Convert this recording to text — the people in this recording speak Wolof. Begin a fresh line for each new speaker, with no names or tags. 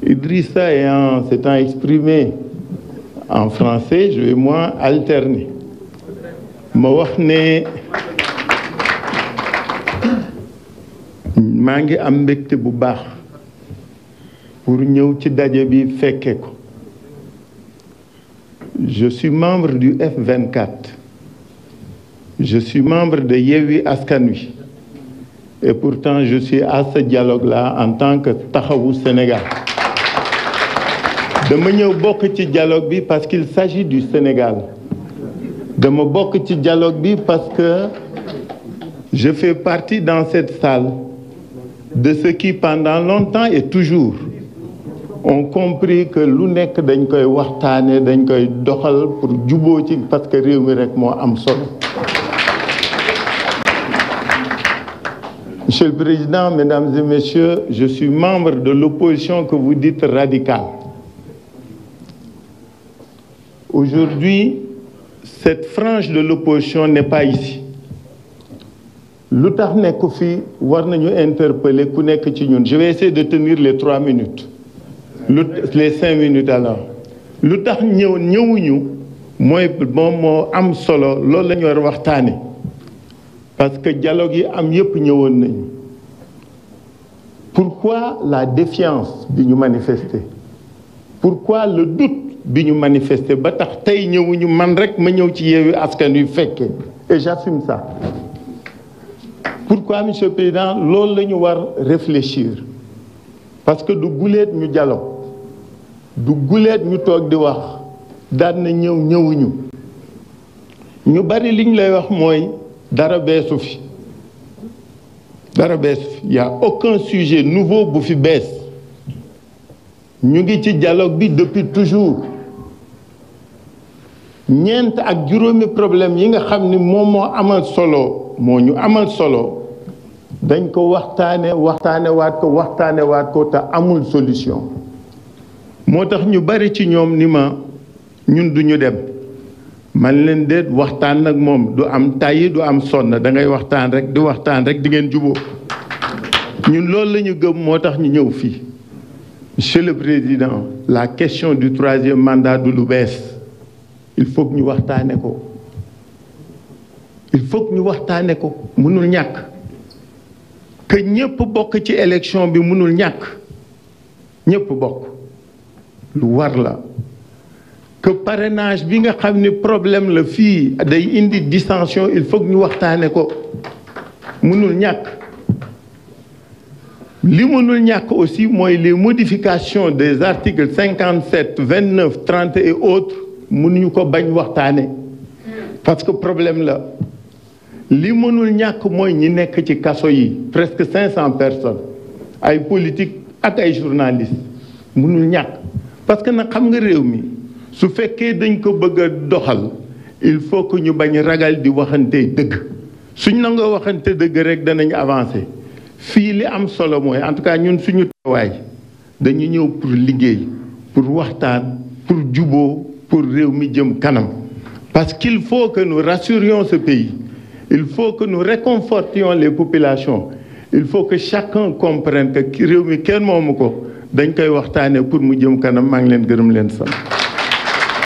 Idrissa s'étant exprimé en français, je vais moi alterner. ma wax ne maa ngi am mbégte bu baax pour ñëw ci daje bi fekke ko. Je suis membre du F24. Je suis membre de Yewwi Askan Wi. Et pourtant, je suis à ce dialogue-là en tant que Taxawu Sénégal. dama ñëw bokk ci dialogue bi parce qu'il s'agit du Sénégal. dama bokk ci dialogue bi parce que je fais partie dans cette salle de ceux qui pendant longtemps et toujours ont compris que lu nekk dañ koy waxtaane dañ koy doxal pour juboo ci parce que réew mi rek moo am solo. Monsieur le Président, Mesdames et Messieurs, je suis membre de l'opposition que vous dites radicale. Aujourd'hui, cette frange de l'opposition n'est pas ici. lu tax nekk fii war nañu interpeller ku nekk ci ñun. Je vais essayer de tenir les 3 minutes. Les 5 minutes alors. lu tax ñëwuñu mooy moom moo am solo loolu la ñu war waxtaane parce que dialogue yi am yépp ñëwoon nañu. Pourquoi la défiance bi ñu manifester? Pourquoi le doute bi ñu manifester ba tax tey ñëwuñu man rek ma ñëw ci Yewwi Askan Wi fekke et j'assume ça. Pourquoi, Monsieur le Président, loolu la ñu war réfléchir parce que du guleet ñu dialogue du guleet ñu toog di wax daan na ñëwuñu ñu bari li ñu lay wax mooy dara beesu fi y a aucun sujet nouveau bu fi bees ñu ngi ci dialogue bi depuis toujours ñeent ak juróomi problème yi nga xam ni moom moo amal solo dañ ko waxtaane waat ko te amul solution moo tax ñu bari ci ñoom ni ma ñun duñu dem man leen déet waxtaan nag moom du am tàyyi du am sonn da ngay waxtaan rek di ngeen juboo ñun loolu la ñu gëm moo tax ñu ñëw fii. Monsieur le Président, la question du 3e mandat du lu bees il faut que ñu waxtaane ko mënul ñàkk que ñëpp bokk ci élection bi mënul ñàkk ñëpp bokk lu war la que parrainage bi nga xam ni problème la fii day indi dissension il faut que ñu waxtaane ko mënul ñàkk li mënul ñàkk aussi mooy les modifications des articles 57, 29, 30 et autres mënuñu ko bañ waxtaane parce que problème la li mënul ñàkk mooy ñi nekk ci kaso yi presque 500 personnes ay politique ak ay journalistes mënul ñàkk parce que nag xam nga réew mi su fekkee dañ ko bëgg a doxal il faut que ñu bañ ragal di waxante dëgg suñ nangoo waxante dëgg rek danañ avancer fii li am solo mooy en tout cas ñun suñu teewaay dañu ñëw pour liggéey pour waxtaan pour juboo pour réew mi jëm kanam parce qu'il faut que nous rassurions ce pays. Il faut que nous réconfortions les populations. Il faut que chacun comprenne que réew mi kenn moomu ko dañ koy waxtaane pour mu jëm kanam maa ngi leen gërëm leen sant